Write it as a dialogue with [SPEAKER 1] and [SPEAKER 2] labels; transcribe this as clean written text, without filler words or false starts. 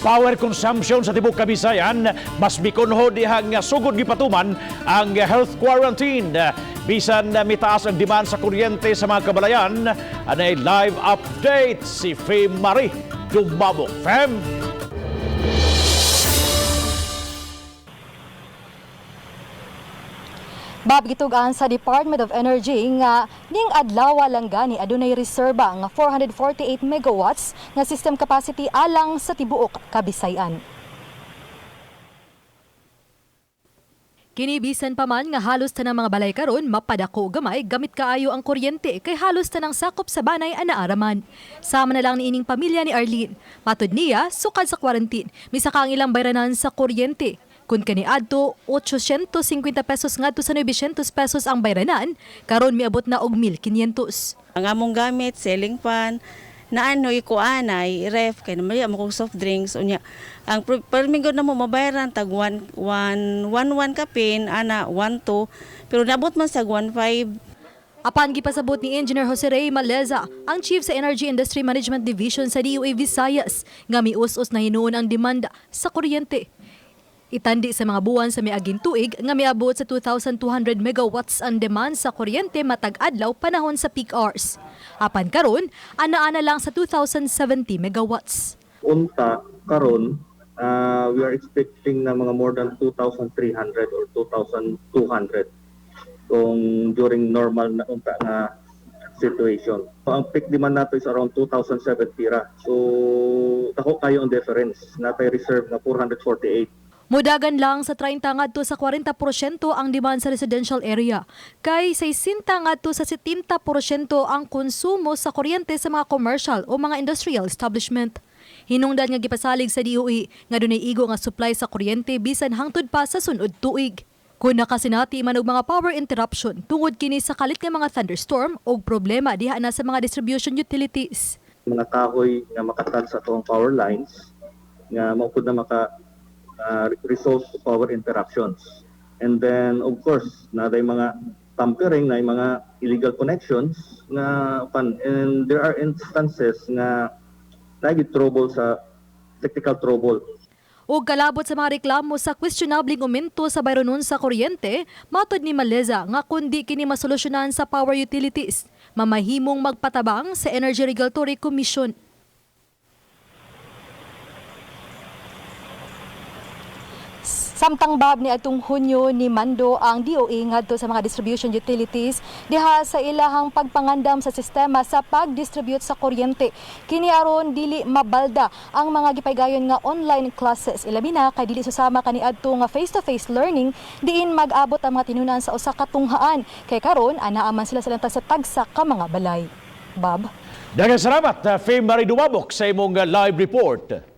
[SPEAKER 1] Power consumption sa tibuok Kabisayan mas mikunho dihang sugod gipatuman ang health quarantine. Bisan mitaas ang demand sa kuryente sa mga kabalayan, anay live update si Fem Marie Dumabok. Fem?
[SPEAKER 2] Bab, gitugaan sa Department of Energy nga ning adlaw lang gani adunay reserba nga 448 megawatts nga system capacity alang sa tibuok Kabisayan. Kini bisan pa man nga halos tanang mga balay karon mapadako gamay, gamit kaayo ang kuryente kay halos tanang sakop sa banay anaaraman. Sama na lang niining pamilya ni Arlene. Matud niya, sukad sa quarantine, misaka ang ilang bayranan sa kuryente. Kung kaniadto 850 pesos ngadto sa 900 pesos ang bayranan, karon miabot na og 1,500.
[SPEAKER 3] Ang among gamit, ceiling fan, naano ikuan ay ref kay naman mo kog soft drinks unya. Ang permi gud na mo mabayaran tag 1 1 1 1 kapin ana 1 2, pero nabot man sa 1 5.
[SPEAKER 2] Apan gipasabot ni Engineer Jose Rey Maleza, ang Chief sa Energy Industry Management Division sa DOE Visayas, nga mius-us na hinuon ang demanda sa kuryente. Itandi sa mga buwan sa miaging tuig nga miabot sa 2,200 megawatts ang demand sa kuryente matag adlaw panahon sa peak hours. Apan karon, ana-ana lang sa 2,070 megawatts.
[SPEAKER 4] Unta karon, we are expecting na mga more than 2,300 or 2,200 kung during normal na unta nga situation. So, ang peak demand nato is around 2,070 ra. So dako kayo ang difference. Natay reserve na 448.
[SPEAKER 2] Mudagan lang sa 30 ngadto sa 40% ang demand sa residential area. Kay 60 ngadto sa 70% ang konsumo sa kuryente sa mga commercial o mga industrial establishment. Hinungdan nga gipasalig sa DOE nga dunay igo nga supply sa kuryente bisan hangtod pa sa sunod tuig. Kung nakasinati man og mga power interruption tungod kini sa kalit nga mga thunderstorm og problema diha na sa mga distribution utilities.
[SPEAKER 4] Mga kahoy nga makatouch sa atong power lines nga mao pud na maka result to power interruptions. And then, of course, na mga tampering na mga illegal connections nga pan, and there are instances nga nagi trouble sa technical trouble.
[SPEAKER 2] O kalabot sa mga reklamo sa questionableng aumento sa bayronon sa kuryente, matod ni Maleza nga kundi kini masolusyonan sa power utilities, mamahimong magpatabang sa Energy Regulatory Commission. Samtang, Bab, ni atong Hunyo ni mando ang DOE ngadto sa mga distribution utilities diha sa ilahang pagpangandam sa sistema sa pag-distribute sa kuryente. Kini aron dili mabalda ang mga gipaygayon nga online classes. Ilabi na kay dili susama kaniadto nga face-to-face learning diin mag-abot ang mga tinunan sa usa ka tunghaan. Kay karon anaa man sila sa tagsa ka mga balay. Bob.
[SPEAKER 1] Daghang salamat, Fem Marie Dumabok, sa imong live report.